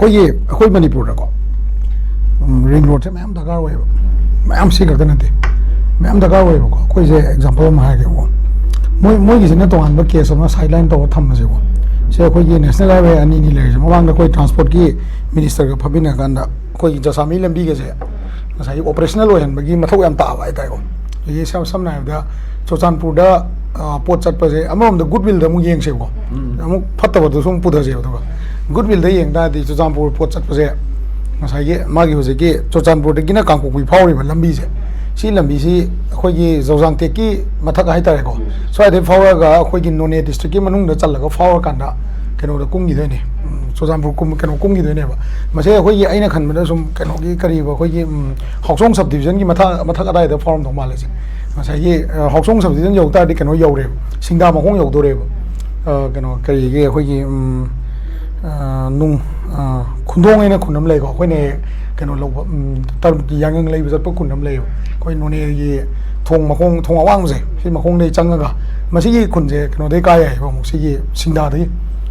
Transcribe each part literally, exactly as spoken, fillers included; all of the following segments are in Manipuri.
ꯑꯩꯈꯣꯏꯒꯤ ꯑꯩꯈꯣꯏ ꯃꯅꯤꯄꯨꯔꯗꯀꯣ, ꯔꯤꯡ ꯔꯣꯗꯁꯦ ꯃꯌꯥꯝ ꯗꯔꯀꯥꯔ ꯑꯣꯏꯌꯦꯕ꯫ ꯃꯌꯥꯝ ꯁꯤ ꯈꯛꯇ ꯅꯠꯇꯦ, ꯃꯌꯥꯝ ꯗꯔꯀꯥꯔ ꯑꯣꯏꯌꯦꯕꯀꯣ꯫ ꯑꯩꯈꯣꯏꯁꯦ ꯑꯦꯛꯖꯥꯝꯄꯜ ꯑꯃ ꯍꯥꯏꯔꯒꯦꯀꯣ꯫ ꯃꯣꯏ ꯃꯣꯏꯒꯤꯁꯤꯅ ꯇꯣꯉꯥꯟꯕ ꯀꯦꯁ ꯑꯃ ꯁꯥꯏꯗꯂꯥꯏꯟ ꯇꯧꯔ ꯊꯝꯃꯁꯦꯀꯣ꯫ ꯁꯦ, ꯑꯩꯈꯣꯏꯒꯤ ꯅꯦꯁꯅꯦꯜ ꯍꯥꯏꯋꯦ ꯑꯅꯤꯅꯤ ꯂꯩꯔꯤꯁꯦ, ꯃꯃꯥꯡꯗ ꯑꯩꯈꯣꯏ ꯇ꯭ꯔꯥꯟꯁꯄꯣꯔꯠꯀꯤ ꯃꯤꯅꯤꯁꯇꯔꯒ ꯐꯝꯃꯤꯟꯅ ꯀꯥꯟꯗ ꯑꯩꯈꯣꯏꯒꯤ ꯖꯁꯥꯃꯤ ꯂꯝꯕꯤꯒꯁꯦ ꯉꯁꯥꯏꯒꯤ ꯑꯣꯄꯔꯦꯁꯅꯦꯜ ꯑꯣꯏꯍꯟꯕꯒꯤ ꯃꯊꯧ ꯌꯥꯝ ꯇꯥꯕ ꯍꯥꯏꯇꯥꯔꯦꯀꯣ꯫ ꯑꯗꯒꯤ ꯁꯝ- ꯁꯝꯅ ꯍꯥꯏꯔꯕꯗ ꯆꯨꯔꯆꯥꯟꯄꯨꯔꯗ, ꯑ, ꯄꯣꯠ ꯆꯠꯄꯁꯦ, ꯑꯃꯔꯣꯝꯗ ꯒꯨꯗ ꯋꯤꯜꯗ ꯑꯃꯨꯛ ꯌꯦꯡꯁꯦꯕꯀꯣ꯫ ꯑꯃꯨꯛ ꯐꯠꯇꯕꯗꯨꯁꯨ ꯑꯃꯨꯛ ꯄꯨꯊꯁꯦꯕ꯫ ꯑꯗꯨꯒ ꯒꯨꯗ ꯋꯤꯜꯗ ꯌꯦꯡ ꯇꯥꯔꯗꯤ, ꯆꯨꯔꯆꯥꯟꯄꯨꯔ ꯄꯣꯠ ꯆꯠꯄꯁꯦ ꯉꯁꯥꯏꯒꯤ ꯃꯥꯒꯤ ꯍꯧꯖꯤꯛꯀꯤ ꯆꯨꯔꯆꯥꯟꯄꯨꯔꯗꯒꯤꯅ ꯀꯥꯡꯄꯣꯛꯄꯤ ꯐꯥꯎꯔꯤꯕ ꯂꯝꯕꯤꯁꯦ, ꯁꯤ ꯂꯝꯕꯤꯁꯤ ꯑꯩꯈꯣꯏꯒꯤ ꯖꯧꯖꯥꯡ ꯇꯦꯛꯀꯤ ꯃꯊꯛ ꯍꯥꯏꯇꯥꯔꯦꯀꯣ, ꯁ꯭ꯋꯥꯏꯗꯩ ꯐꯥꯎꯔꯒ ꯑꯩꯈꯣꯏꯒꯤ ꯅꯣꯅꯦ ꯗꯤꯁꯇ꯭ꯔꯤꯛꯀꯤ ꯃꯅꯨꯡꯗ ꯆꯜꯂꯒ ꯐꯥꯎꯔꯀꯥꯟꯗ ꯀꯩꯅꯣꯗ ꯀꯨꯝꯈꯤꯗꯣꯏꯅꯦ, ꯎꯝ, ꯆꯨꯔꯆꯥꯟꯄꯨꯔ ꯀꯨꯝ-, ꯀꯩꯅꯣ ꯀꯨꯝꯈꯤꯗꯣꯏꯅꯦꯕ꯫ ꯃꯁꯦ ꯑꯩꯈꯣꯏꯒꯤ, ꯑꯩꯅ ꯈꯟꯕꯗ ꯁꯨꯝ ꯀꯩꯅꯣꯒꯤ, ꯀꯔꯤꯕ, ꯑꯩꯈꯣꯏꯒꯤ, ꯎꯝ, ꯍꯥꯎꯁꯣꯡ ꯁꯕ ꯗꯤꯕꯤꯖꯟꯒꯤ ꯃꯊꯛ, ꯃꯊꯛ ꯑꯗꯥꯏꯗ ꯐꯥꯎꯔꯝꯗꯧ ꯃꯥꯜꯂꯦ ꯁꯦ꯫ ꯉꯁꯥꯏꯒꯤ, ꯑ, ꯍꯥꯎꯁꯣꯡ ꯁꯕ ꯗꯤꯕꯤꯖꯟ ꯌꯧ ꯇꯥꯔꯗꯤ ꯀꯩꯅꯣ ꯌꯧꯔꯦꯕ, ꯁꯤꯡꯗꯥ ꯃꯈꯣꯡ ꯌꯧꯗꯣꯔꯦꯕ꯫ ꯑ, ꯀꯩꯅꯣ, ꯀꯔꯤꯒꯤ, ꯑꯩꯈꯣꯏꯒꯤ, ꯎꯝ, ꯑ, ꯅꯨꯡ, ꯑ, ꯈꯨꯟꯗꯣꯡ ꯍꯥꯏꯅ ꯈꯨꯟ ꯑꯃ ꯂꯩꯀꯣ, ꯑꯩꯈꯣꯏꯅ ꯍꯦꯛ ꯀꯩꯅꯣ ꯂꯧꯕ, ꯎꯝ, ꯇꯔꯕꯨꯖꯀꯤ ꯌꯥꯏꯉꯪ ꯂꯩꯕ ꯆꯠꯄ ꯈꯨꯟ ꯑꯃ ꯂꯩꯌꯦꯕ꯫ ꯑꯩꯈꯣꯏ ꯅꯣꯅꯦꯒꯤ ꯊꯣꯡ ꯃꯈꯣꯡ, ꯊꯣꯡ ꯑꯋꯥꯡꯕꯁꯦ, ꯁꯤ ꯃꯈꯣꯡꯗꯩ ꯆꯪꯉꯒ ꯃꯁꯤꯒꯤ ꯈꯨꯟꯁꯦ ꯀꯩꯅꯣꯗꯩ ꯀꯥ ꯌꯥꯏꯌꯦꯕ, ꯑꯃꯨꯛ ꯁꯤꯒꯤ ꯁꯤꯡꯗꯥꯗꯒꯤ,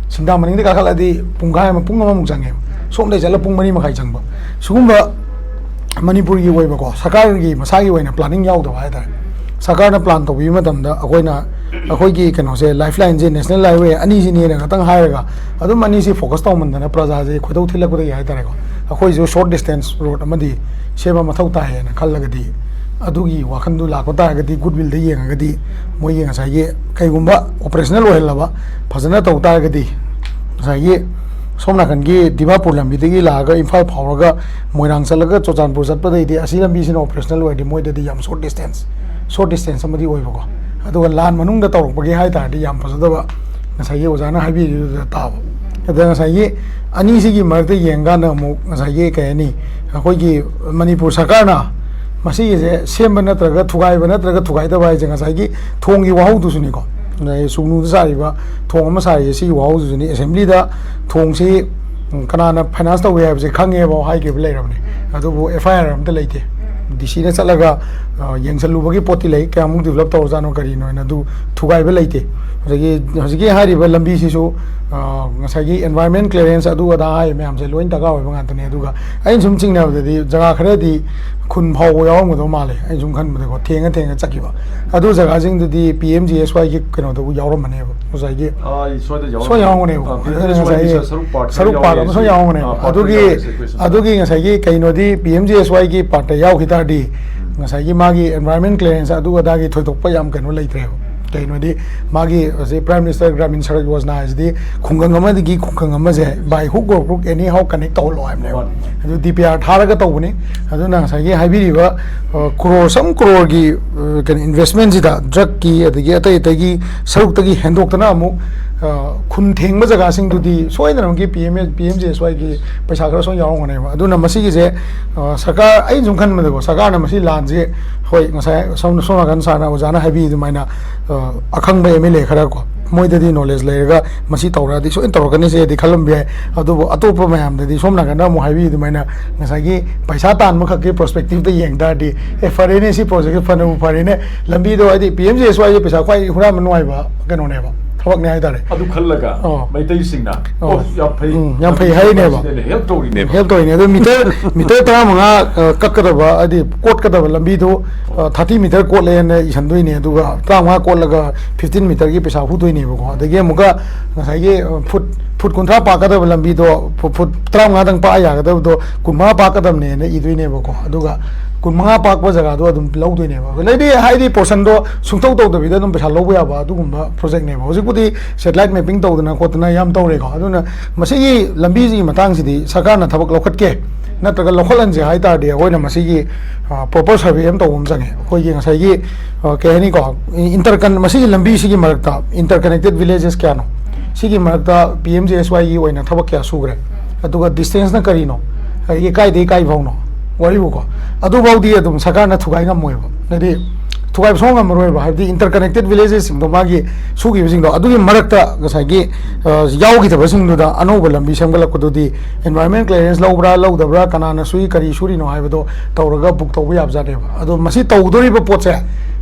ꯁꯤꯡꯗꯥ ꯃꯅꯤꯡꯗꯩ ꯀꯥꯈꯠꯂꯗꯤ ꯄꯨꯡꯈꯥꯏ ꯑꯃ, ꯄꯨꯡ ꯑꯃꯃꯨꯛ ꯆꯪꯉꯦꯕ꯫ ꯁꯣꯝꯗꯩ ꯆꯠꯂ ꯄꯨꯡ ꯃꯔꯤ ꯃꯈꯥꯏ ꯆꯪꯕ꯫ ꯁꯤꯒꯨꯝꯕ ꯃꯅꯤꯄꯨꯔꯒꯤ ꯑꯣꯏꯕꯀꯣ, ꯁꯔꯀꯥꯔꯒꯤ ꯃꯁꯥꯒꯤ ꯑꯣꯏꯅ ꯄ꯭ꯂꯥꯅꯤꯡ ꯌꯥꯎꯗꯕ ꯍꯥꯏꯇꯥꯔꯦ꯫ ꯁꯔꯀꯥꯔꯅ ꯄ꯭ꯂꯥꯟ ꯇꯧꯕꯤꯕ ꯃꯇꯝꯗ ꯑꯩꯈꯣꯏꯅ, ꯑꯩꯈꯣꯏꯒꯤ ꯀꯩꯅꯣꯁꯦ, ꯂꯥꯏꯐ ꯂꯥꯏꯟꯁꯦ ꯅꯦꯁꯅꯦꯜ ꯍꯥꯏꯋꯦ ꯑꯅꯤꯁꯤꯅꯦꯅ ꯈꯛꯇꯪ ꯍꯥꯏꯔꯒ ꯑꯗꯨꯝ ꯑꯅꯤꯁꯤ ꯐꯣꯀꯁ ꯇꯧꯃꯟꯗꯅ ꯄ꯭ꯔꯖꯥꯁꯦ ꯈꯣꯏꯗꯧ ꯊꯤꯜꯂꯛꯄꯗꯒꯤ ꯍꯥꯏꯇꯥꯔꯦꯀꯣ, ꯑꯩꯈꯣꯏꯁꯨ ꯁꯣꯔꯠ ꯗꯤꯁꯇꯦꯟꯁ ꯔꯣꯗ ꯑꯃꯗꯤ ꯁꯦꯝꯕ ꯃꯊꯧ ꯇꯥꯏ ꯍꯥꯏꯅ ꯈꯜꯂꯒꯗꯤ, ꯑꯗꯨꯒꯤ ꯋꯥꯈꯜꯗꯨ ꯂꯥꯛꯄ ꯇꯥꯔꯒꯗꯤ, ꯒꯨꯗ ꯋꯤꯜꯗ ꯌꯦꯡꯉꯒꯗꯤ, ꯃꯣꯏꯒꯤ ꯉꯁꯥꯏꯒꯤ ꯀꯩꯒꯨꯝꯕ ꯑꯣꯄꯔꯦꯁꯅꯦꯜ ꯑꯣꯏꯍꯜꯂꯕ, ꯐꯖꯅ ꯇꯧ ꯇꯥꯔꯒꯗꯤ, ꯉꯁꯥꯏꯒꯤ ꯁꯣꯝ ꯅꯥꯀꯟꯒꯤ ꯗꯤꯃꯥꯄꯨꯔ ꯂꯝꯕꯤꯗꯒꯤ ꯂꯥꯛꯑꯒ ꯏꯝꯐꯥꯜ ꯐꯥꯎꯔꯒ ꯃꯣꯏꯔꯥꯡ ꯆꯠꯂꯒ ꯆꯨꯔꯆꯥꯟꯄꯨꯔ ꯆꯠꯄꯗꯩꯗꯤ ꯑꯁꯤ ꯂꯝꯕꯤꯁꯤꯅ ꯑꯣꯄꯔꯦꯁꯅꯦꯜ ꯑꯣꯏꯔꯗꯤ ꯃꯣꯏꯗꯗꯤ ꯌꯥꯝ ꯁꯣꯔꯠ ꯗꯤꯁꯇꯦꯟꯁ, ꯁꯣꯔꯠ ꯗꯤꯁꯇꯦꯟꯁ ꯑꯃꯗꯤ ꯑꯣꯏꯕꯀꯣ꯫ ꯑꯗꯨꯒ ꯂꯥꯟ ꯃꯅꯨꯡꯗ ꯇꯧꯔꯛꯄꯒꯤ ꯍꯥꯏ ꯇꯥꯔꯗꯤ ꯌꯥꯝ ꯐꯖꯗꯕ, ꯉꯁꯥꯏꯒꯤ ꯑꯣꯖꯥꯅ ꯍꯥꯏꯕꯤꯔꯤꯗꯨꯗ ꯇꯥꯕ꯫ ꯑꯗ ꯉꯁꯥꯏꯒꯤ ꯑꯅꯤꯁꯤꯒꯤ ꯃꯔꯛꯇ ꯌꯦꯡꯀꯥꯟꯗ ꯑꯃꯨꯛ ꯉꯁꯥꯏꯒꯤ ꯀꯩ ꯍꯥꯏꯅꯤ, ꯑꯩꯈꯣꯏꯒꯤ ꯃꯅꯤꯄꯨꯔ ꯁꯔꯀꯥꯔꯅ ꯃꯁꯤꯒꯤꯁꯦ ꯁꯦꯝꯕ ꯅꯠꯇ꯭ꯔꯒ ꯊꯨꯒꯥꯏꯕ ꯅꯠꯇ꯭ꯔꯒ ꯊꯨꯒꯥꯏꯗꯕ ꯍꯥꯏꯁꯦ ꯉꯁꯥꯏꯒꯤ ꯊꯣꯡꯒꯤ ꯋꯥꯍꯧꯗꯨꯁꯨꯅꯤꯀꯣ꯫ ꯉꯁꯥꯏꯒꯤ ꯁꯨꯒꯅꯨꯗ ꯁꯥꯔꯤꯕ ꯊꯣꯡ ꯑꯃ ꯁꯥꯔꯤꯁꯦ, ꯁꯤꯒꯤ ꯋꯥꯍꯧꯗꯨꯁꯨꯅꯤ꯫ ꯑꯦꯁꯦꯝꯕ꯭ꯂꯤꯗ ꯊꯣꯡꯁꯤ, ꯎꯝ, ꯀꯅꯥꯅ ꯐꯥꯏꯅꯥꯟꯁ ꯇꯧꯏ ꯍꯥꯏꯕꯁꯦ ꯈꯪꯉꯦꯕ, ꯍꯥꯏꯈꯤꯕ ꯂꯩꯔꯕꯅꯤ꯫ ꯑꯗꯨꯕꯨ ꯑꯦꯐ ꯑꯥꯏ ꯑꯥꯔ ꯑꯝꯇ ꯂꯩꯇꯦ꯫ ꯗꯤ ꯁꯤꯅ ꯆꯠꯂꯒ ꯌꯦꯡꯁꯜꯂꯨꯕꯒꯤ ꯄꯣꯠꯇꯤ ꯂꯩ, ꯀꯌꯥꯃꯨꯛ ꯗꯤꯕꯂꯞ ꯇꯧꯔꯖꯥꯠꯅꯣ ꯀꯔꯤꯅꯣ ꯍꯥꯏꯅ꯫ ꯑꯗꯨ ꯊꯨꯒꯥꯏꯕ ꯂꯩꯇꯦ꯫ ꯉꯁꯥꯏꯒꯤ ꯍꯧꯖꯤꯛꯀꯤ ꯍꯥꯏꯔꯤꯕ ꯂꯝꯕꯤꯁꯤꯁꯨ ꯉꯁꯥꯏꯒꯤ environment clearance ꯑꯗꯨ ꯑꯗꯥ ꯍꯥꯏ ꯃꯌꯥꯝꯁꯦ ꯂꯣꯏ ꯗꯔꯀꯥꯔ ꯑꯣꯏꯕ ꯉꯥꯛꯇꯅꯦ꯫ ꯑꯗꯨꯒ ꯑꯩꯅ ꯁꯨꯝ ꯆꯤꯡꯅꯕꯗꯗꯤ ꯖꯒꯥ ꯈꯔꯗꯤ ꯈꯨꯟ ꯐꯥꯎꯕ ꯌꯥꯎꯔꯝꯒꯗꯧ ꯃꯥꯜꯂꯦ, ꯑꯩꯅ ꯁꯨꯝ ꯈꯟꯕꯗꯀꯣ, ꯊꯦꯡꯉ ꯊꯦꯡꯉ ꯆꯠꯈꯤꯕ꯫ ꯑꯗꯨ ꯖꯒꯥꯁꯤꯡꯗꯨꯗꯤ ꯄꯤ ꯑꯦꯝ ꯖꯤ ꯑꯦꯁ ꯋꯥꯏꯒꯤ ꯀꯩꯅꯣꯗꯕꯨ ꯌꯥꯎꯔꯝꯃꯅꯦꯕ, ꯉꯁꯥꯏꯒꯤ ꯑꯥ, ꯁꯣꯏꯗ ꯁꯣꯏ ꯌꯥꯎꯔꯝꯃꯅꯤ꯫ ꯌꯥꯎꯔꯝꯒꯅꯦꯕ꯫ ꯑꯥ, ꯄꯤ ꯑꯦꯝ ꯖꯤ ꯑꯦꯁ ꯋꯥꯏꯒꯤ ꯉꯁꯥꯏꯒꯤ ꯁꯔꯨꯛ part ꯁꯔꯨꯛ ꯈꯔ part ꯌꯥꯎꯔꯤ ꯑꯃ ꯁꯣꯏ ꯍꯥꯏꯁꯦ꯫ ꯌꯥꯎꯔꯝꯒꯅꯦꯕ꯫ ꯑꯥ, part ꯑꯗꯨꯒꯤ ꯈꯔ ꯌꯥꯎꯔꯤ ꯍꯥꯏꯁꯦ ꯑꯩꯈꯣꯏ ꯁꯤꯗ꯫ ꯑꯗꯨꯒꯤ ꯉꯁꯥꯏꯒꯤ ꯀꯩꯅꯣꯗꯤ ꯄꯤ ꯑꯦꯝ ꯖꯤ ꯑꯦꯁ ꯋꯥꯏꯒꯤ part ꯌꯥꯎꯈꯤ ꯇꯥꯔꯗꯤ ꯉꯁꯥꯏꯒꯤ ꯃꯥꯒꯤ environment clearance ꯑꯗꯨ ꯑꯗꯥꯒꯤ ꯊꯣꯏꯗꯣꯛꯄ ꯌꯥꯝ ꯀꯩꯅꯣ ꯂꯩꯇ꯭ꯔꯦꯕ꯫ ꯀꯩꯅꯣꯗꯤ ꯃꯥꯒꯤ ꯍꯧꯖꯤꯛ Prime Minister Gramin Sadak Yojana ꯍꯥꯏꯁꯤꯗꯤ ꯈꯨꯡꯒꯪ ꯑꯃꯗꯒꯤ ꯈꯨꯡꯒꯪ ꯑꯃꯁꯦ by hook or crook anyhow connect ꯇꯧꯍꯜꯂꯣ ꯍꯥꯏꯕꯅꯦꯕ꯫ ꯃꯥꯅꯤ꯫ ꯑꯗꯨ ꯗꯤ ꯄꯤ ꯑꯥꯔ ꯊꯥꯔꯒ ꯇꯧꯕꯅꯤ꯫ ꯑꯗꯨꯅ ꯉꯁꯥꯏꯒꯤ ꯍꯥꯏꯕꯤꯔꯤꯕ, ꯑ, ꯀ꯭ꯔꯣꯔ ꯁꯝ ꯀ꯭ꯔꯣꯔꯒꯤ, ꯑ, ꯀꯩꯅꯣ, investmentꯁꯤꯗ drugꯀꯤ ꯑꯗꯒꯤ ꯑꯇꯩ ꯑꯇꯩꯒꯤ ꯁꯔꯨꯛꯇꯒꯤ ꯍꯦꯟꯗꯣꯛꯇꯅ ꯑꯃꯨꯛ, ꯑ, ꯈꯨꯟ ꯊꯦꯡꯕ ꯖꯒꯥꯁꯤꯡꯗꯨꯗꯤ ꯁꯣꯏꯗꯅꯃꯛꯀꯤ P M A, P M G S ꯋꯥꯏꯒꯤ ꯄꯩꯁꯥ ꯈꯔ ꯁꯣꯏ ꯌꯥꯎꯔꯝꯒꯅꯦꯕ꯫ ꯑꯗꯨꯅ ꯃꯁꯤꯒꯤꯁꯦ, ꯑ, ꯁꯔꯀꯥꯔ, ꯑꯩꯅ ꯁꯨꯝ ꯈꯟꯕꯗꯀꯣ, ꯁꯔꯀꯥꯔꯅ ꯃꯁꯤ ꯂꯥꯟꯁꯦ, ꯍꯣꯏ, ꯉꯁꯥꯏ ꯁꯣꯝ, ꯁꯣꯝ ꯅꯥꯀꯟ ꯁꯥꯔꯅ, ꯑꯣꯖꯥꯅ ꯍꯥꯏꯕꯤ ꯑꯗꯨꯃꯥꯏꯅ, ꯑ, ꯑꯈꯪꯕ ꯑꯦꯝ ꯑꯦꯜ ꯑꯦ ꯈꯔ ꯀꯣ, ꯃꯣꯏꯗꯗꯤ knowledge ꯂꯩꯔꯒ ꯃꯁꯤ ꯇꯧꯔꯛꯑꯗꯤ ꯁꯣꯏꯅ ꯇꯧꯔꯛꯀꯅꯤ ꯁꯤꯗꯤ ꯈꯜꯂꯝꯕ ꯌꯥꯏ꯫ ꯑꯗꯨꯕꯨ ꯑꯇꯣꯞꯄ ꯃꯌꯥꯝꯗꯗꯤ ꯁꯣꯝ ꯅꯥꯀꯟꯗ ꯑꯃꯨꯛ ꯍꯥꯏꯕꯤ ꯑꯗꯨꯃꯥꯏꯅ ꯉꯁꯥꯏꯒꯤ ꯄꯩꯁꯥ ꯇꯥꯟꯕ ꯈꯛꯀꯤ perspectiveꯇ ꯌꯦꯡ ꯇꯥꯔꯗꯤ, ꯑꯦ, ꯐꯔꯦꯅꯦ, ꯁꯤ projectꯁꯦ ꯐꯅꯕꯨ ꯐꯔꯦꯅꯦ, ꯂꯝꯕꯤꯗꯣ, ꯍꯥꯏꯗꯤ ꯄꯤ ꯑꯦꯝ ꯖꯤ ꯑꯦꯁ ꯋꯥꯏꯁꯦ ꯄꯩꯁꯥ ꯈ꯭ꯋꯥꯏ ꯍꯨꯔꯥꯟꯕ ꯅꯨꯡꯉꯥꯏꯕ ꯀꯩꯅꯣꯅꯦꯕ, ꯊꯕꯛꯅꯦ ꯍꯥꯏꯇꯥꯔꯦ꯫ ꯑꯗꯨ ꯈꯜꯂꯒ ꯑꯣ꯫ ꯃꯩꯇꯩꯁꯤꯡꯅ, ꯑꯣ꯫ "ꯑꯣ, ꯌꯥꯝ ꯐꯩ, ꯎꯝ, ꯌꯥꯝ ꯐꯩ ꯍꯥꯏꯔꯤꯅꯦꯕ꯫ ꯁꯤꯗ ꯑꯩꯅ help ꯇꯧꯔꯤꯅꯦꯕ"꯫ Help ꯇꯧꯔꯤꯅꯦ꯫ ꯑꯗꯣ meter, meter ꯇꯔꯥꯃꯉꯥ, ꯑ, ꯀꯛꯀꯗꯕ, ꯍꯥꯏꯗꯤ ꯀꯣꯠꯀꯗꯕ ꯂꯝꯕꯤꯗꯣ, ꯑ, thirty meter ꯀꯣꯠꯂꯦꯅ ꯏꯁꯟꯗꯣꯏꯅꯦ, ꯑꯗꯨꯒ ꯇꯔꯥꯃꯉꯥ ꯀꯣꯠꯂꯒ fifteen meterꯒꯤ ꯄꯩꯁꯥ ꯍꯨꯗꯣꯏꯅꯦꯕꯀꯣ꯫ ꯑꯗꯒꯤ ꯑꯃꯨꯛꯀ ꯉꯁꯥꯏꯒꯤ, ꯑ, foot, foot ꯀꯨꯟꯊ꯭ꯔꯥ ꯄꯥꯛꯀꯗꯕ ꯂꯝꯕꯤꯗꯣ, ꯐꯨ-, foot ꯇꯔꯥꯃꯉꯥꯗꯪ ꯄꯥꯛꯑ ꯌꯥꯒꯗꯕꯗꯣ ꯀꯨꯟꯃꯉꯥ ꯄꯥꯛꯀꯗꯕꯅꯦꯅ ꯏꯗꯣꯏꯅꯦꯕꯀꯣ꯫ ꯑꯗꯨꯒ ꯀꯨꯟꯃꯉꯥ ꯄꯥꯛꯄ ꯖꯒꯥꯗꯣ ꯑꯗꯨꯝ ꯂꯧꯗꯣꯏꯅꯦꯕ꯫ ꯑꯗꯩꯗꯤ ꯍꯥꯏꯗꯤ portionꯗꯣ ꯁꯨꯡꯇꯧ ꯇꯧꯗꯕꯤꯗ ꯑꯗꯨꯝ ꯄꯩꯁꯥ ꯂꯧꯕ ꯌꯥꯕ ꯑꯗꯨꯒꯨꯝꯕ projectꯅꯦꯕ꯫ ꯍꯧꯖꯤꯛꯄꯨꯗꯤ satellite mapping ꯇꯧꯗꯅ ꯈꯣꯠꯇꯅ ꯌꯥꯝ ꯇꯧꯔꯦꯀꯣ꯫ ꯑꯗꯨꯅ ꯃꯁꯤꯒꯤ ꯂꯝꯕꯤꯁꯤꯒꯤ ꯃꯇꯥꯡꯁꯤꯗꯤ ꯁꯔꯀꯥꯔꯅ ꯊꯕꯛ ꯂꯧꯈꯠꯀꯦ ꯅꯠꯇ꯭ꯔꯒ ꯂꯧꯈꯠꯍꯟꯁꯦ ꯍꯥꯏ ꯇꯥꯔꯗꯤ, ꯑꯩꯈꯣꯏꯅ ꯃꯁꯤꯒꯤ, ꯑ, proper survey ꯑꯃ ꯇꯧꯕ ꯑꯃ ꯆꯪꯉꯦ꯫ ꯑꯩꯈꯣꯏꯒꯤ ꯉꯁꯥꯏꯒꯤ, ꯑ, ꯀꯩ ꯍꯥꯏꯅꯤꯀꯣ, intercon-, ꯃꯁꯤꯒꯤ ꯂꯝꯕꯤꯁꯤꯒꯤ ꯃꯔꯛꯇ interconnected villages ꯀꯌꯥꯅꯣ, ꯁꯤꯒꯤ ꯃꯔꯛꯇ ꯄꯤ ꯑꯦꯝ ꯖꯤ ꯑꯦꯁ ꯋꯥꯏꯒꯤ ꯑꯣꯏꯅ ꯊꯕꯛ ꯀꯌꯥ ꯁꯨꯈ꯭ꯔꯦ, ꯑꯗꯨꯒ distanceꯅ ꯀꯔꯤꯅꯣ, ꯑꯗꯒꯤ ꯀꯥꯏꯗꯒꯤ ꯀꯥꯏ ꯐꯥꯎꯅꯣ, ꯋꯥꯔꯤꯕꯨꯀꯣ, ꯑꯗꯨꯐꯥꯎꯗꯤ ꯑꯗꯨꯝ ꯁꯔꯀꯥꯔꯅ ꯊꯨꯒꯥꯏ ꯉꯝꯃꯣꯏꯕ꯫ ꯍꯥꯏꯗꯤ ꯊꯨꯒꯥꯏꯕ ꯁꯨꯡꯉꯝ ꯉꯝꯃꯔꯣꯏꯕ, ꯍꯥꯏꯕꯗꯤ interconnected villagesꯁꯤꯡꯗꯣ, ꯃꯥꯒꯤ ꯁꯨꯈꯤꯕꯁꯤꯡꯗꯣ, ꯑꯗꯨꯒꯤ ꯃꯔꯛꯇ ꯉꯁꯥꯏꯒꯤ ꯑ, ꯌꯥꯎꯈꯤꯗꯕꯁꯤꯡꯗꯨꯗ ꯑꯅꯧꯕ ꯂꯝꯕꯤ ꯁꯦꯝꯒꯠꯂꯛꯄꯗꯨꯗꯤ environment clearance ꯂꯧꯕ꯭ꯔꯥ ꯂꯧꯗꯕ꯭ꯔꯥ, ꯀꯅꯥꯅ ꯁꯨꯏ, ꯀꯔꯤ ꯁꯨꯔꯤꯅꯣ ꯍꯥꯏꯕꯗꯣ ꯇꯧꯔꯒ book ꯇꯧꯕ ꯌꯥꯕꯖꯥꯠꯅꯦꯕ꯫ ꯑꯗꯣ ꯃꯁꯤ ꯇꯧꯗꯣꯔꯤꯕ ꯄꯣꯠꯁꯦ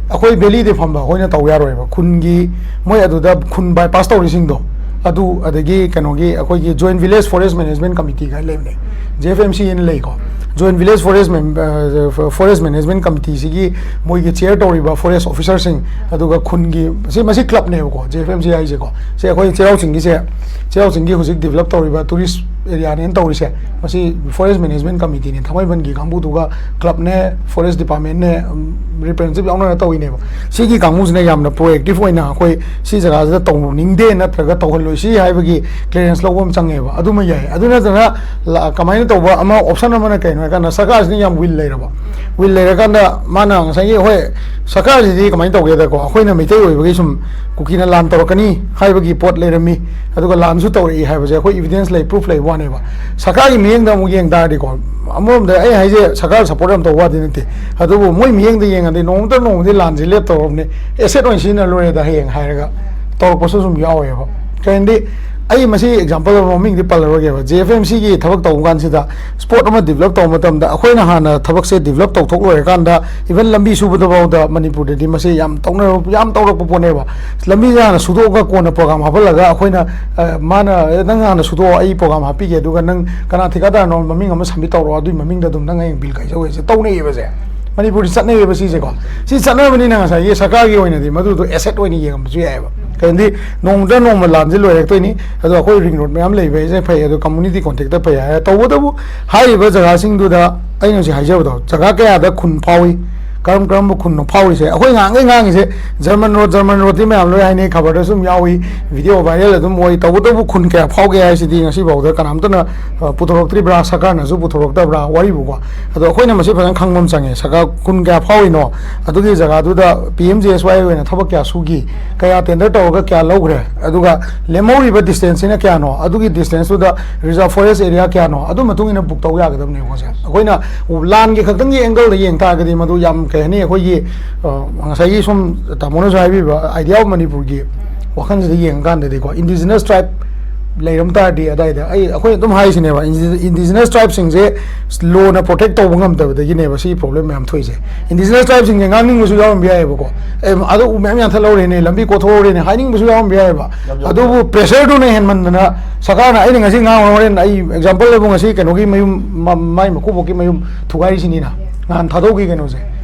ꯑꯩꯈꯣꯏ valleyꯗ ꯐꯝꯕ ꯑꯩꯈꯣꯏꯅ ꯇꯧ ꯌꯥꯔꯣꯏꯕ꯫ ꯈꯨꯟꯒꯤ, ꯃꯣꯏ ꯑꯗꯨꯗ ꯈꯨꯟ bypass ꯇꯧꯔꯤꯁꯤꯡꯗꯣ, ꯑꯗꯨ, ꯑꯗꯒꯤ ꯀꯩꯅꯣꯒꯤ, ꯑꯩꯈꯣꯏꯒꯤ Joint Village Forest Management Committee ꯀꯥꯏꯅ ꯂꯩꯕꯅꯦ, J F M C ꯍꯥꯏꯅ ꯂꯩꯀꯣ꯫ Joint Village Forest Mem-, ꯑ, Forest Management Committeeꯁꯤꯒꯤ ꯃꯣꯏꯒꯤ chair ꯇꯧꯔꯤꯕ forest officerꯁꯤꯡ, ꯑꯗꯨꯒ ꯈꯨꯟꯒꯤ, ꯁꯤ, ꯃꯁꯤ clubꯅꯦꯕꯀꯣ, J F M C ꯍꯥꯏꯁꯦꯀꯣ꯫ ꯁꯤ ꯑꯩꯈꯣꯏ ꯆꯩꯔꯥꯎ ꯆꯤꯡꯒꯤꯁꯦ, ꯆꯩꯔꯥꯎ ꯆꯤꯡꯒꯤ ꯍꯧꯖꯤꯛ develop ꯇꯧꯔꯤꯕ tourist areaꯅꯦꯅ ꯇꯧꯔꯤꯁꯦ, ꯃꯁꯤ Forest Management Committeeꯅꯦ, ꯊꯥꯡꯃꯩꯕꯟꯒꯤ ꯀꯥꯡꯕꯨꯗꯨꯒ clubꯅꯦ, forest departmentꯅꯦ, ꯎꯝ, representative ꯌꯥꯎꯅꯔ ꯇꯧꯔꯤꯅꯦꯕ꯫ ꯁꯤꯒꯤ ꯀꯥꯡꯕꯨꯁꯤꯅ ꯌꯥꯝꯅ proactive ꯑꯣꯏꯅ ꯑꯩꯈꯣꯏ ꯁꯤ ꯖꯒꯥꯁꯤꯗ ꯇꯧꯅꯤꯡꯗꯦ ꯅꯠꯇ꯭ꯔꯒ ꯇꯧꯍꯜꯂꯣꯏꯁꯤ ꯍꯥꯏꯕꯒꯤ clearance ꯂꯧꯕ ꯑꯃ ꯆꯪꯉꯦꯕ꯫ ꯑꯗꯨꯃ ꯌꯥꯏ꯫ ꯑꯗꯨ ꯅꯠꯇꯅ ꯂ-, ꯀꯃꯥꯏꯅ ꯇꯧꯕ ꯑꯃ, option ꯑꯃꯅ ꯀꯩꯅꯣ ꯍꯥꯏꯀꯥꯟꯗ, ꯁꯔꯀꯥꯔꯁꯤꯅ ꯌꯥꯝ will ꯂꯩꯔꯕ, will ꯂꯩꯔꯀꯥꯟꯗ ꯃꯥꯅ ꯉꯁꯥꯏꯒꯤ, ꯍꯣꯏ, ꯁꯔꯀꯥꯔꯁꯤꯗꯤ ꯀꯃꯥꯏꯅ ꯇꯧꯒꯦꯗꯀꯣ, ꯑꯩꯈꯣꯏꯅ ꯃꯩꯇꯩ ꯑꯣꯏꯕꯒꯤ ꯁꯨꯝ ꯀꯨꯀꯤꯅ ꯂꯥꯟ ꯇꯧꯔꯛꯀꯅꯤ ꯍꯥꯏꯕꯒꯤ ꯄꯣꯠ ꯂꯩꯔꯝꯃꯤ, ꯑꯗꯨꯒ ꯂꯥꯟꯁꯨ ꯇꯧꯔꯛꯏ ꯍꯥꯏꯕꯁꯦ ꯑꯩꯈꯣꯏ evidence ꯂꯩ, proof ꯂꯩꯕ ꯋꯥꯅꯦꯕ꯫ ꯁꯔꯀꯥꯔꯒꯤ ꯃꯤꯠꯌꯦꯡꯗ ꯑꯃꯨꯛ ꯌꯦꯡ ꯇꯥꯔꯗꯤꯀꯣ, ꯑꯃꯔꯣꯝꯗ ꯑꯩ ꯍꯥꯏꯁꯦ ꯁꯔꯀꯥꯔ support ꯌꯥꯝ ꯇꯧꯕ ꯋꯥꯗꯤ ꯅꯠꯇꯦ, ꯑꯗꯨꯕꯨ ꯃꯣꯏ ꯃꯤꯠꯌꯦꯡꯗ ꯌꯦꯡꯉꯗꯤ ꯅꯣꯡꯃꯇ ꯅꯣꯡꯃꯗꯤ ꯂꯥꯟꯁꯦ ꯂꯦꯞꯇꯧꯔꯕꯅꯤ, asset ꯑꯣꯏꯅ ꯁꯤꯖꯤꯟꯅ ꯂꯣꯏꯔꯦꯗ ꯍꯌꯦꯡ ꯍꯥꯏꯔꯒ ꯇꯧꯔꯛꯄꯁꯨ ꯑꯗꯨꯝ ꯌꯥꯎꯋꯦꯕ꯫ ꯀꯩꯒꯤꯅꯣꯗꯤ, ꯑꯩ ꯃꯁꯤ example ꯑꯃ, ꯃꯃꯤꯡꯗꯤ ꯄꯜꯂꯔꯣꯏꯒꯦꯕ, J F M Cꯒꯤ ꯊꯕꯛ ꯇꯧꯕ ꯀꯥꯟꯁꯤꯗ spot ꯑꯃ develop ꯇꯧꯕ ꯃꯇꯝꯗ, ꯑꯩꯈꯣꯏꯅ ꯍꯥꯟꯅ ꯊꯕꯛꯁꯦ develop ꯇꯧꯊꯣꯛ ꯂꯣꯏꯔꯀꯥꯟꯗ, even ꯂꯝꯕꯤ ꯁꯨꯕꯗꯐꯥꯎꯗ ꯃꯅꯤꯄꯨꯔꯗꯗꯤ ꯃꯁꯤ ꯌꯥꯝ ꯇꯧꯅ-, ꯌꯥꯝ ꯇꯧꯔꯛꯄ ꯄꯣꯠꯅꯦꯕ꯫ ꯂꯝꯕꯤꯁꯦ ꯍꯥꯟꯅ ꯁꯨꯗꯣꯛꯑꯒ ꯀꯣꯟꯅ program ꯍꯥꯞꯍꯜꯂꯒ, ꯑꯩꯈꯣꯏꯅ, ꯑ, ꯃꯥꯅ, "ꯑꯦ, ꯅꯪ ꯍꯥꯟꯅ ꯁꯨꯗꯣꯛꯑꯣ, ꯑꯩ program ꯍꯥꯞꯄꯤꯒꯦ, ꯑꯗꯨꯒ ꯅꯪ ꯀꯅꯥ ꯊꯤꯀꯥꯗꯥꯔꯅꯣ ꯃꯃꯤꯡ ꯑꯃ submit ꯇꯧꯔꯣ, ꯑꯗꯨꯒꯤ ꯃꯃꯤꯡꯗ ꯑꯗꯨꯝ ꯅꯪ ꯍꯌꯦꯡ bill ꯀꯥꯏꯖꯧ" ꯍꯥꯏꯁꯦ ꯇꯧꯅꯩꯌꯦꯕꯁꯦ꯫ ꯃꯅꯤꯄꯨꯔꯗꯤ ꯆꯠꯅꯩꯌꯦꯕ ꯁꯤꯁꯦꯀꯣ꯫ ꯁꯤ ꯆꯠꯅꯕꯅꯤꯅ ꯉꯁꯥꯏꯒꯤ ꯁꯔꯀꯥꯔꯒꯤ ꯑꯣꯏꯅꯗꯤ ꯃꯗꯨꯗꯣ asset ꯑꯣꯏꯅ ꯌꯦꯡꯉꯝꯕꯁꯨ ꯌꯥꯏꯑꯕ꯫ ꯀꯩꯅꯣꯗꯤ, ꯅꯣꯡꯃꯗ ꯅꯣꯡꯃ ꯂꯥꯟꯁꯦ ꯂꯣꯏꯔꯛꯇꯣꯏꯅꯤ꯫ ꯑꯗꯣ ꯑꯩꯈꯣꯏ ring road ꯃꯌꯥꯝ ꯂꯩꯕ ꯍꯥꯏꯁꯦ ꯐꯩ, ꯑꯗꯣ community contactꯇ ꯐꯩ ꯍꯥꯏꯔꯦ꯫ ꯇꯧꯕꯇꯕꯨ ꯍꯥꯏꯔꯤꯕ ꯖꯒꯥꯁꯤꯡꯗꯨꯗ ꯑꯩꯅ ꯍꯧꯖꯤꯛ ꯍꯥꯏꯖꯕꯗꯣ, ꯖꯒꯥ ꯀꯌꯥꯗ ꯈꯨꯟ ꯐꯥꯎꯏ, ꯀꯔꯝ ꯀꯔꯝꯕ ꯈꯨꯟꯅꯣ ꯐꯥꯎꯔꯤꯁꯦ? ꯑꯩꯈꯣꯏ ꯉꯥꯡꯈꯩ ꯉꯥꯡꯉꯤꯁꯦ German road, German roadꯇꯤ ꯃꯌꯥꯝ ꯂꯣꯏ ꯍꯥꯏꯅꯩ, ꯈꯕꯔꯗꯁꯨ ꯑꯗꯨꯝ ꯌꯥꯎꯏ, video viral ꯑꯗꯨꯝ ꯑꯣꯏ꯫ ꯇꯧꯕꯇꯕꯨ ꯈꯨꯟ ꯀꯌꯥ ꯐꯥꯎꯒꯦ ꯍꯥꯏꯁꯤꯗꯤ ꯉꯁꯤ ꯐꯥꯎꯗ ꯀꯅꯥꯝꯇꯅ, ꯑ, ꯄꯨꯊꯣꯔꯛꯇ꯭ꯔꯤꯕ꯭ꯔꯥ? ꯁꯔꯀꯥꯔꯅꯁꯨ ꯄꯨꯊꯣꯔꯛꯇꯕ꯭ꯔꯥ? ꯋꯥꯔꯤꯕꯨꯀꯣ꯫ ꯑꯗꯣ ꯑꯩꯈꯣꯏꯅ ꯃꯁꯤ ꯐꯖꯅ ꯈꯪꯕ ꯑꯃ ꯆꯪꯉꯦ꯫ ꯁꯔꯀꯥꯔ ꯈꯨꯟ ꯀꯌꯥ ꯐꯥꯎꯔꯤꯅꯣ? ꯑꯗꯨꯒꯤ ꯖꯒꯥꯗꯨꯗ P M G S Y ꯑꯣꯏꯅ ꯊꯕꯛ ꯀꯌꯥ ꯁꯨꯈꯤ? ꯀꯌꯥ tender ꯇꯧꯔꯒ ꯀꯌꯥ ꯂꯧꯈ꯭ꯔꯦ? ꯑꯗꯨꯒ ꯂꯦꯝꯍꯧꯔꯤꯕ distanceꯁꯤꯅ ꯀꯌꯥꯅꯣ? ꯑꯗꯨꯒꯤ distanceꯇꯨꯗ reserve forest area ꯀꯌꯥꯅꯣ? ꯑꯗꯨ ꯃꯇꯨꯡ ꯏꯟꯅ book ꯇꯧ ꯌꯥꯒꯗꯕꯅꯦꯕꯀꯣ ꯁꯦ꯫ ꯑꯩꯈꯣꯏꯅ ꯂꯥꯟꯒꯤ ꯈꯛꯇꯪꯒꯤ angleꯗ ꯌꯦꯡ ꯇꯥꯔꯒꯗꯤ ꯃꯗꯨ ꯌꯥꯝ ꯀꯩ ꯍꯥꯏꯅꯤ, ꯑꯩꯈꯣꯏꯒꯤ, ꯑ, ꯉꯁꯥꯏꯒꯤ ꯁꯨꯝ ꯇꯥꯃꯣꯅꯁꯨ ꯍꯥꯏꯕꯤꯕ idea of ꯃꯅꯤꯄꯨꯔꯒꯤ ꯋꯥꯈꯜꯁꯤꯗ ꯌꯦꯡꯉꯀꯥꯟꯗꯗꯤꯀꯣ, indigenous tribe ꯂꯩꯔꯝ ꯇꯥꯔꯗꯤ ꯑꯗꯥꯏꯗ ꯑꯩ, ꯑꯩꯈꯣꯏ ꯑꯗꯨꯝ ꯍꯥꯏꯁꯤꯅꯦꯕ, ꯏꯟꯗꯤ-, indigenous tribeꯁꯤꯡꯁꯦ ꯂꯣꯅ protect ꯇꯧꯕ ꯉꯝꯗꯕꯗꯒꯤꯅꯦꯕ ꯁꯤꯒꯤ problem ꯃꯌꯥꯝ ꯊꯣꯛꯏꯁꯦ꯫ Indigenous tribeꯁꯤꯡꯁꯦ ꯉꯥꯡꯅꯤꯡꯕꯁꯨ ꯌꯥꯎꯔꯝꯕ ꯌꯥꯏꯑꯕꯀꯣ, "ꯑꯦ, ꯑꯗꯨ ꯎ ꯃꯌꯥꯝ ꯌꯥꯟꯊꯠꯍꯧꯔꯦꯅꯦ, ꯂꯝꯕꯤ ꯀꯣꯊꯣꯛꯍꯧꯔꯦꯅꯦ" ꯍꯥꯏꯅꯤꯡꯕꯁꯨ ꯌꯥꯎꯔꯝꯕ ꯌꯥꯏꯑꯕ꯫ ꯑꯗꯨꯕꯨ pressureꯗꯨꯅ ꯍꯦꯟꯃꯟꯗꯅ ꯁꯔꯀꯥꯔꯅ, ꯑꯩꯅ ꯉꯁꯤ ꯉꯥꯡꯉꯨꯔ ꯍꯣꯔꯦꯟ ꯑꯩ example ꯂꯧꯕ, ꯉꯁꯤ ꯀꯩꯅꯣꯒꯤ ꯃꯌꯨꯝ, ꯃ-, ꯃꯥꯏ ꯃꯀꯨꯕꯣꯛꯀꯤ ꯃꯌꯨꯝ ꯊꯨꯒꯥꯏꯔꯤꯁꯤꯅꯤꯅ, ꯅꯍꯥꯟ ꯊꯥꯗꯣꯛꯈꯤ ꯀꯩꯅꯣꯁꯦ,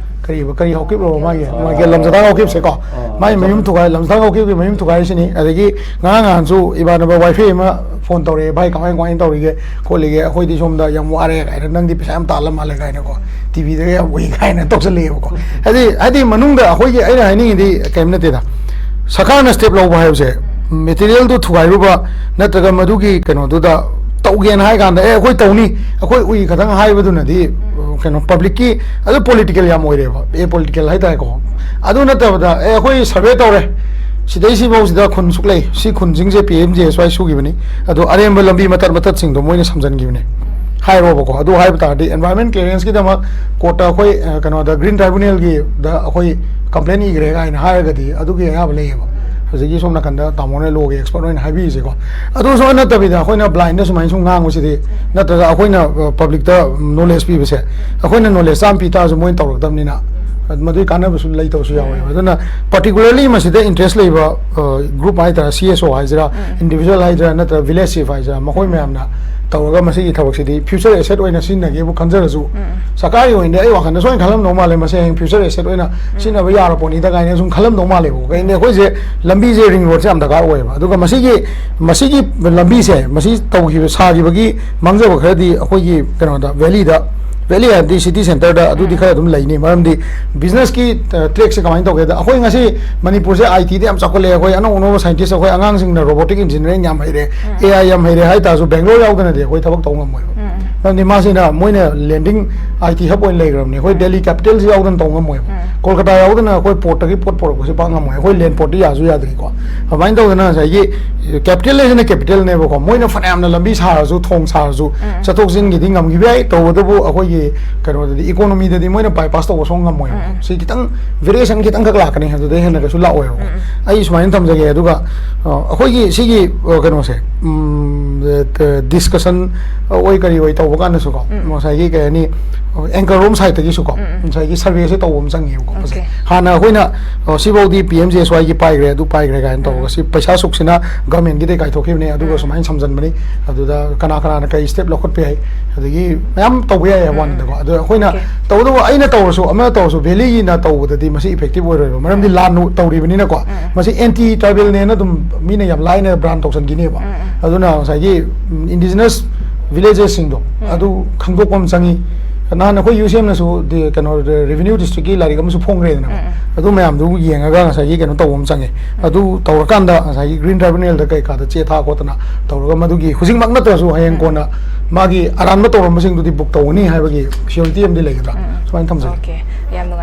ꯀꯔꯤꯕ, ꯀꯔꯤ ꯍꯧꯈꯤꯕ꯭ꯔꯣ ꯃꯥꯒꯤ, ꯃꯥꯒꯤ ꯂꯝꯖꯗꯥꯡ ꯍꯧꯈꯤꯕꯁꯦꯀꯣ, ꯃꯥꯏ ꯃꯌꯨꯝ ꯊꯨꯒꯥꯏ, ꯂꯝꯖꯗꯥꯡ ꯍꯧꯈꯤꯕꯒꯤ ꯃꯌꯨꯝ ꯊꯨꯒꯥꯏꯔꯤꯁꯤꯅꯤ꯫ ꯑꯗꯒꯤ ꯉꯔꯥꯡ ꯅꯍꯥꯟꯁꯨ ꯏꯃꯥꯟꯅꯕ ꯋꯥꯏꯐꯩ ꯑꯃ phone ꯇꯧꯔꯛꯑꯦ, "ꯚꯥꯏ, ꯀꯃꯥꯏ, ꯀꯃꯥꯏꯅ ꯇꯧꯔꯤꯒꯦ ꯈꯣꯠꯂꯤꯒꯦ? ꯑꯩꯈꯣꯏꯗꯤ ꯁꯣꯝꯗ ꯌꯥꯝ ꯋꯥꯔꯦ" ꯀꯥꯏꯅ, "ꯅꯪꯗꯤ ꯄꯩꯁꯥ ꯌꯥꯝ ꯇꯥꯜꯂ ꯃꯥꯜꯂꯦ" ꯀꯥꯏꯅꯀꯣ, "TVꯗꯒ ꯌꯥꯝ ꯎꯏ" ꯀꯥꯏꯅ ꯇꯧꯁꯜꯂꯛꯑꯦꯕꯀꯣ꯫ ꯍꯥꯏꯗꯤ, ꯍꯥꯏꯗꯤ ꯃꯅꯨꯡꯗ ꯑꯩꯈꯣꯏꯒꯤ, ꯑꯩꯅ ꯍꯥꯏꯅꯤꯡꯉꯤꯗꯤ ꯀꯔꯤꯝ ꯅꯠꯇꯦꯗ, ꯁꯔꯀꯥꯔꯅ step ꯂꯧꯕ ꯍꯥꯏꯕꯁꯦ, materialꯗꯨ ꯊꯨꯒꯥꯏꯔꯨꯕ ꯅꯠꯇ꯭ꯔꯒ ꯃꯗꯨꯒꯤ ꯀꯩꯅꯣꯗꯨꯗ ꯇꯧꯒꯦꯅ ꯍꯥꯏ ꯀꯥꯟꯗ, "ꯑꯦ, ꯑꯩꯈꯣꯏ ꯇꯧꯅꯤ, ꯑꯩꯈꯣꯏ ꯎꯏ" ꯈꯛꯇꯪ ꯍꯥꯏꯕꯗꯨꯅꯗꯤ, ꯀꯩꯅꯣ, publicꯀꯤ ꯑꯗꯨ political ꯌꯥꯝ ꯑꯣꯏꯔꯦꯕ, apolitical ꯍꯥꯏꯇꯥꯔꯦꯀꯣ꯫ ꯑꯗꯨ ꯅꯠꯇꯕꯗ, "ꯑꯦ, ꯑꯩꯈꯣꯏ survey ꯇꯧꯔꯦ, ꯁꯤꯗꯩ ꯁꯤꯐꯧꯁꯤꯗ ꯈꯨꯟ ꯁꯨꯛ ꯂꯩ, ꯁꯤ ꯈꯨꯟꯁꯤꯡꯁꯦ PMGSY ꯁꯨꯈꯤꯕꯅꯤ, ꯑꯗꯣ ꯑꯔꯦꯝꯕ ꯂꯝꯕꯤ ꯃꯇꯠ ꯃꯇꯠꯁꯤꯡꯗꯣ ꯃꯣꯏꯅ ꯁꯝꯖꯟꯈꯤꯕꯅꯤ" ꯍꯥꯏꯔꯣꯕꯀꯣ꯫ ꯑꯗꯨ ꯍꯥꯏꯕ ꯇꯥꯔꯗꯤ environment clearanceꯀꯤꯗꯃꯛ courtꯇ ꯑꯩꯈꯣꯏ, ꯑ, ꯀꯩꯅꯣꯗ, Green Tribunalꯒꯤꯗ ꯑꯩꯈꯣꯏ complaint ꯏꯈ꯭ꯔꯦ ꯀꯥꯏꯅ ꯍꯥꯏꯔꯒꯗꯤ ꯑꯗꯨꯒꯤ ꯑꯌꯥꯕ ꯂꯩꯌꯦꯕ꯫ ꯍꯧꯖꯤꯛꯀꯤ ꯁꯣꯝ ꯅꯥꯀꯟꯗ ꯇꯥꯃꯣꯅ lawꯒꯤ expert ꯑꯣꯏꯅ ꯍꯥꯏꯕꯤꯔꯤꯁꯦꯀꯣ꯫ ꯑꯗꯨꯁꯨ ꯅꯠꯇꯕꯤꯗ ꯑꯩꯈꯣꯏꯅ blindꯗ ꯁꯨꯃꯥꯏꯅ ꯁꯨꯝ ꯉꯥꯡꯕꯁꯤꯗꯤ, ꯅꯠꯇ꯭ꯔꯒ ꯑꯩꯈꯣꯏꯅ, ꯑ, publicꯇ knowledge ꯄꯤꯕꯁꯦ, ꯑꯩꯈꯣꯏꯅ knowledge ꯆꯥꯝꯃ ꯄꯤ ꯇꯥꯔꯁꯨ ꯃꯣꯏꯅ ꯇꯧꯔꯛꯇꯕꯅꯤꯅ, ꯃꯗꯨꯒꯤ ꯀꯥꯟꯅꯕꯁꯨ ꯂꯩꯇꯕꯁꯨ ꯌꯥꯎꯋꯦꯕ꯫ ꯑꯗꯨꯅ particularly ꯃꯁꯤꯗ interest ꯂꯩꯕ, ꯑ, group ꯍꯥꯏꯇꯥꯔꯦ, CSO ꯍꯥꯏꯁꯤꯔꯥ, individual ꯍꯥꯏꯁꯤꯔꯥ, ꯅꯠꯇ꯭ꯔꯒ village chief ꯍꯥꯏꯁꯤꯔꯥ, ꯃꯈꯣꯏ ꯃꯌꯥꯝꯅ ꯇꯧꯔꯒ ꯃꯁꯤꯒꯤ ꯊꯕꯛꯁꯤꯗꯤ future asset ꯑꯣꯏꯅ ꯁꯤꯖꯤꯟꯅꯒꯦꯕꯨ ꯈꯟꯖꯔꯁꯨ, ꯁꯔꯀꯥꯔꯒꯤ ꯑꯣꯏꯅꯗꯤ ꯑꯩ ꯋꯥꯈꯜꯗ ꯁꯣꯏꯅ ꯈꯜꯂꯝꯗꯧ ꯃꯥꯜꯂꯦ, ꯃꯁꯤ ꯍꯌꯦꯡ future asset ꯑꯣꯏꯅ ꯁꯤꯖꯤꯟꯅꯕ ꯌꯥꯔ ꯄꯣꯠꯅꯤꯗ ꯀꯥꯏꯅ ꯁꯨꯝ ꯈꯜꯂꯝꯗꯧ ꯃꯥꯜꯂꯦꯕꯀꯣ꯫ ꯀꯩꯒꯤꯅꯣꯗꯤ ꯑꯩꯈꯣꯏꯁꯦ ꯂꯝꯕꯤꯁꯦ ring roadꯁꯦ ꯌꯥꯝ ꯗꯔꯀꯥꯔ ꯑꯣꯏꯌꯦꯕ꯫ ꯑꯗꯨꯒ ꯃꯁꯤꯒꯤ, ꯃꯁꯤꯒꯤ ꯂꯝꯕꯤꯁꯦ, ꯃꯁꯤ ꯇꯧꯈꯤꯕ, ꯁꯥꯈꯤꯕꯒꯤ ꯃꯥꯡꯖꯕ ꯈꯔꯗꯤ ꯑꯩꯈꯣꯏꯒꯤ ꯀꯩꯅꯣꯗ, valleyꯗ, valley ꯍꯥꯏꯕꯗꯤ city centreꯗ ꯑꯗꯨꯗꯤ ꯈꯔ ꯑꯗꯨꯝ ꯂꯩꯅꯤ꯫ ꯃꯔꯝꯗꯤ businessꯀꯤ, ꯑ, trackꯁꯦ ꯀꯃꯥꯏꯅ ꯇꯧꯒꯦꯗ, ꯑꯩꯈꯣꯏ ꯉꯁꯤ ꯃꯅꯤꯄꯨꯔꯁꯦ ITꯗ ꯌꯥꯝ ꯆꯥꯎꯈꯠꯂꯛꯑꯦ꯫ ꯑꯩꯈꯣꯏ ꯑꯅꯧ ꯑꯅꯧꯕ scientist, ꯑꯩꯈꯣꯏ ꯑꯉꯥꯡꯁꯤꯡꯅ robotic engineering ꯌꯥꯝ ꯍꯩꯔꯦ, AI ꯌꯥꯝ ꯍꯩꯔꯦ ꯍꯥꯏ ꯇꯥꯔꯁꯨ, ꯕꯦꯡꯒ꯭ꯂꯣꯔ ꯌꯥꯎꯗꯅꯗꯤ ꯑꯩꯈꯣꯏ ꯊꯕꯛ ꯇꯧ ꯉꯝꯃꯣꯏꯕ꯫ ꯃꯔꯝꯗꯤ ꯃꯥꯁꯤꯅ ꯃꯣꯏꯅ ꯂꯦꯟꯗꯤꯡ ꯑꯥꯏ ꯇꯤ ꯍꯕ ꯑꯣꯏꯅ ꯂꯩꯈ꯭ꯔꯕꯅꯤ꯫ ꯑꯩꯈꯣꯏ ꯗꯦꯜꯂꯤ ꯀꯦꯄꯤꯇꯦꯜꯁꯤ ꯌꯥꯎꯗꯅ ꯇꯧ ꯉꯝꯃꯣꯏꯕ꯫ ꯀꯣꯜꯀꯇꯥ ꯌꯥꯎꯗꯅ ꯑꯩꯈꯣꯏ ꯄꯣꯔꯠꯇꯒꯤ ꯄꯣꯠ ꯄꯨꯔꯛꯄꯁꯤ ꯄꯥꯛ ꯉꯝꯃꯣꯏ꯫ ꯑꯩꯈꯣꯏ ꯂꯦꯟ ꯄꯣꯔꯠꯇꯤ ꯌꯥꯁꯨ ꯌꯥꯗ꯭ꯔꯤꯀꯣ꯫ ꯑꯗꯨꯃꯥꯏꯅ ꯇꯧꯗꯅ ꯉꯁꯥꯏꯒꯤ ꯀꯦꯄꯤꯇꯦꯜ ꯍꯥꯏꯁꯤꯅ ꯀꯦꯄꯤꯇꯦꯜꯅꯦꯕꯀꯣ꯫ ꯃꯣꯏꯅ ꯐꯅꯌꯥꯝꯅ ꯂꯝꯕꯤ ꯁꯥꯔꯁꯨ, ꯊꯣꯡ ꯁꯥꯔꯁꯨ, ꯆꯠꯊꯣꯛ ꯆꯠꯁꯤꯟꯒꯤꯗꯤ ꯉꯝꯈꯤꯕ ꯌꯥꯏ꯫ ꯇꯧꯕꯇꯕꯨ ꯑꯩꯈꯣꯏꯒꯤ ꯀꯩꯅꯣꯗꯗꯤ, ꯏꯀꯣꯅꯣꯃꯤꯗꯗꯤ ꯃꯣꯏꯅ ꯕꯥꯏꯄꯥꯁ ꯇꯧꯕ ꯁꯨꯡꯉꯝ ꯉꯝꯃꯣꯏꯕ꯫ ꯁꯤ ꯈꯤꯇꯪ ꯚꯦꯔꯤꯌꯦꯁꯟ ꯈꯤꯇꯪꯈꯛ ꯂꯥꯛꯀꯅꯤ, ꯑꯗꯨꯗꯩ ꯍꯦꯟꯅ ꯀꯩꯁꯨ ꯂꯥꯛꯑꯣꯏꯕꯀꯣ꯫ ꯑꯩ ꯁꯨꯃꯥꯏꯅ ꯊꯝꯖꯒꯦ꯫ ꯑꯗꯨꯒ ꯑ, ꯑꯩꯈꯣꯏꯒꯤ ꯁꯤꯒꯤ, ꯑ, ꯀꯩꯅꯣꯁꯦ, ꯗꯤꯁꯀꯁꯟ ꯑꯣꯏ ꯀꯔꯤ ꯑꯣꯏ ꯇꯧꯕ ꯀꯥꯟꯗꯁꯨꯀꯣ, ꯉꯁꯥꯏꯒꯤ ꯀꯩ ꯍꯥꯏꯅꯤ, ꯑꯦꯡꯀꯔ ꯔꯣꯝ ꯁꯥꯏꯠꯇꯒꯤꯁꯨꯀꯣ ꯉꯁꯥꯏꯒꯤ ꯁꯔꯚꯦꯁꯦ ꯇꯧꯕ ꯑꯃ ꯆꯪꯉꯦꯕꯀꯣ꯫ ꯐꯖꯩ꯫ ꯍꯥꯟꯅ ꯑꯩꯈꯣꯏꯅ, ꯑ, ꯁꯤꯐꯥꯎꯗꯤ ꯄꯤ ꯑꯦꯝ ꯖꯤ ꯑꯦꯁ ꯋꯥꯏꯒꯤ ꯄꯥꯏꯈ꯭ꯔꯦ, ꯑꯗꯨ ꯄꯥꯏꯈ꯭ꯔꯦ ꯀꯥꯏꯅ ꯇꯧꯔꯒ ꯁꯤ ꯄꯩꯁꯥ ꯁꯨꯛꯁꯤꯅ ꯒꯚꯔꯟꯃꯦꯟꯒꯤꯗꯩ ꯀꯥꯏꯊꯣꯛꯈꯤꯕꯅꯦ, ꯑꯗꯨꯒ ꯁꯨꯃꯥꯏꯅ ꯁꯝꯖꯟꯕꯅꯤ, ꯑꯗꯨꯗ ꯀꯅꯥ ꯀꯅꯥꯅ ꯀꯩ ꯁ꯭ꯇꯦꯞ ꯂꯧꯈꯠꯄ ꯌꯥꯏ, ꯑꯗꯒꯤ ꯃꯌꯥꯝ ꯇꯧꯕ ꯌꯥꯏ ꯍꯥꯏꯕ ꯋꯥꯅꯤꯗꯀꯣ꯫ ꯑꯗꯣ ꯑꯩꯈꯣꯏꯅ, ꯇꯧꯕꯇꯕꯨ ꯑꯩꯅ ꯇꯧꯔꯁꯨ, ꯑꯃꯅ ꯇꯧꯔꯁꯨ, ꯚꯦꯂꯤꯒꯤꯅ ꯇꯧꯕꯗꯗꯤ ꯃꯁꯤ ꯏꯐꯦꯛꯇꯤꯚ ꯑꯣꯏꯔꯣꯏꯕ꯫ ꯃꯔꯝꯗꯤ ꯂꯥꯟ ꯇꯧꯔꯤꯕꯅꯤꯅꯀꯣ꯫ ꯃꯁꯤ ꯑꯦꯟꯇꯤ ꯇ꯭ꯔꯥꯏꯕꯦꯜꯅꯦꯅ ꯑꯗꯨꯝ ꯃꯤꯅ ꯌꯥꯝ ꯂꯥꯏꯅ ꯕ꯭ꯔꯥꯟ ꯇꯧꯁꯟꯈꯤꯅꯦꯕ꯫ ꯑꯗꯨꯅ ꯉꯁꯥꯏꯒꯤ, ꯎꯝ, ꯏꯟꯗꯤꯖꯤꯅꯁ ꯚꯤꯂꯦꯖꯦꯁꯁꯤꯡꯗꯣ ꯑꯗꯨ ꯈꯪꯗꯣꯛꯄ ꯑꯃ ꯆꯪꯉꯤ꯫ ꯅꯍꯥꯟ ꯑꯩꯈꯣꯏ ꯌꯨ ꯁꯤ ꯑꯦꯝꯅꯁꯨ ꯗꯤ-, ꯀꯩꯅꯣ, ꯔꯦꯚꯤꯅ꯭ꯌꯨ ꯗꯤꯁꯇ꯭ꯔꯤꯛꯀꯤ ꯂꯥꯏꯔꯤꯛ ꯑꯃꯁꯨ ꯐꯣꯡꯈ꯭ꯔꯦꯗꯅꯀꯣ꯫ ꯑꯗꯨ ꯃꯌꯥꯝꯗꯨ ꯌꯦꯡꯉꯒ ꯉꯁꯥꯏꯒꯤ ꯀꯩꯅꯣ ꯇꯧꯕ ꯑꯃ ꯆꯪꯉꯦ꯫ ꯑꯗꯨ ꯇꯧꯔꯀꯥꯟꯗ ꯉꯁꯥꯏꯒꯤ ꯒ꯭ꯔꯤꯟ ꯇ꯭ꯔꯥꯏꯕꯨꯅꯦꯜꯗ ꯀꯩꯀꯥꯗ ꯆꯦ ꯊꯥ ꯈꯣꯠꯇꯅ ꯇꯧꯔꯒ, ꯃꯗꯨꯒꯤ ꯍꯧꯖꯤꯛꯃꯛ ꯅꯠꯇ꯭ꯔꯁꯨ ꯍꯌꯦꯡ ꯀꯣꯟꯅ ꯃꯥꯒꯤ ꯑꯔꯥꯟꯕ ꯇꯧꯔꯝꯕꯁꯤꯡꯗꯨꯗꯤ ꯕꯨꯛ ꯇꯧꯒꯅꯤ ꯍꯥꯏꯕꯒꯤ ꯁꯤꯌꯣꯔꯤꯇꯤ ꯑꯃꯗꯤ ꯂꯩꯒꯗ꯭ꯔꯥ? ꯁꯨꯃꯥꯏꯅ ꯊꯝꯖꯒꯦ꯫ ꯑꯣꯀꯦ꯫